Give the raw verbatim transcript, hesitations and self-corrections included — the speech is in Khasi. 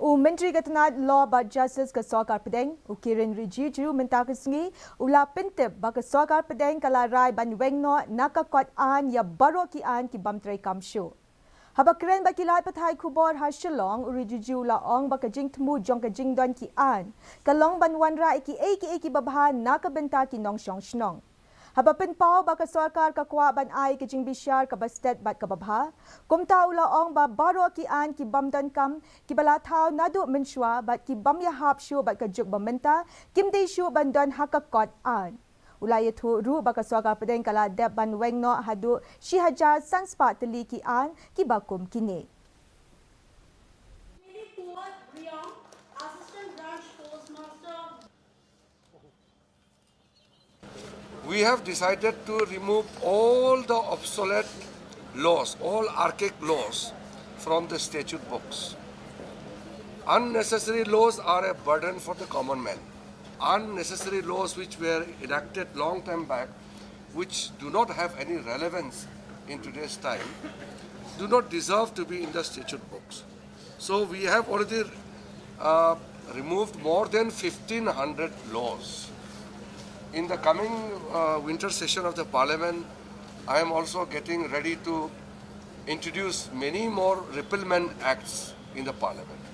U Myntri ka tnad Law bad Justice ka Sorkar Pdeng, u Kiren Rijiju, mynta ka sngi u la pyntip ba ka Sorkar Pdeng ka la rai ban weng noh na ka kot aiñ ïa baroh ki aiñ ki bym treikam shuh. Haba kren bad ki lad pathai khubor ha Shillong, u Rijiju u la ong ba ka jingthmu jong ka jingdon ki aiñ ka long ban wanrah ïa kiei kiei kiba bha na ka bynta ki nongshong shnong. Haba pynpaw ba ka sorkar ka kwah ban ai ka jingbishar kaba stet bad kaba bha, kumta u la ong ba baroh ki aiñ ki bym donkam kiba la thaw naduh mynshuwa bad ki bym ïahap shuh bad ka juk ba mynta kim dei shuh ban don ha ka kot aiñ. U la ïathuh ruh ba ka Sorkar Pdeng ka la dep ban weng noh haduh shi hajar san spah tylli ki aiñ kiba kum kine. We have decided to remove all the obsolete laws, all archaic laws from the statute books. Unnecessary laws are a burden for the common man. Unnecessary laws which were enacted long time back, which do not have any relevance in today's time, do not deserve to be in the statute books. So we have already uh, removed more than fifteen hundred laws. In the coming uh, winter session of the parliament, I am also getting ready to introduce many more repealment acts in the parliament.